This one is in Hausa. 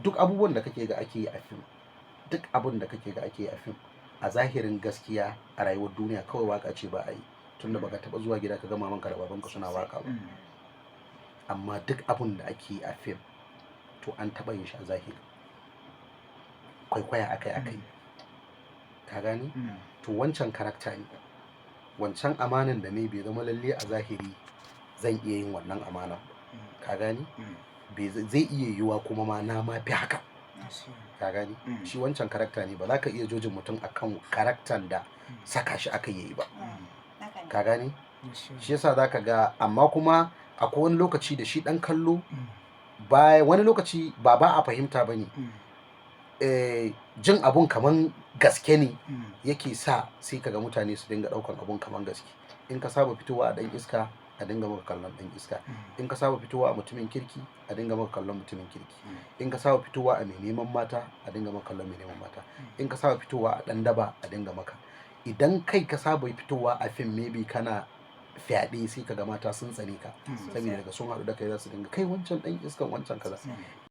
Duk abubuwan da kake ga ake yi a fim, duk abun da kake ga ake yi a fim, a zahirin gaskiya a rayuwar duniya kawai waka ce ba a yi, tunda baka taba zuwa gida ka ga mamanka da babanka suna waka ba. Amma duk abun da ake yi a fim, to an taba yin shi a zahiri, kwaikwaya akai akai, ka gane? To wancan character ne, wancan amanan da ne bai zama lalle a zahiri zan iya yin wannan amanan ba, ka gane? Bai zai iya yiwuwa kuma ma na ma fi haka, ka gane? Shi wancan character ne, ba za ka iya judging mutum akan character da saka shi aka yi ba. Haka ne. Ka gane? Shi yasa za ka ga, amma kuma akwai wani lokaci da shi dan kallo ba, wani lokaci ba ba a fahimta ba ne. Jin abun kaman gaske ne yake sa sai kaga mutane su dinga daukan abun kaman gaske. In ka saba fitowa a dan iska, a dinga maka kallon dan iska. In ka saba fitowa a mutumin kirki, a dinga maka kallon mutumin kirki. In ka saba fitowa a mai neman mata, a dinga maka kallon mai neman mata. In ka saba fitowa a dan daba, a dinga maka. Idan kai ka saba fitowa a fim, maybe kana fyaɗe, sai kaga mata sun tsane ka, saboda daga sun haɗu da kai za su dinga, "Kai, wancan ɗan iskan, wancan kaza."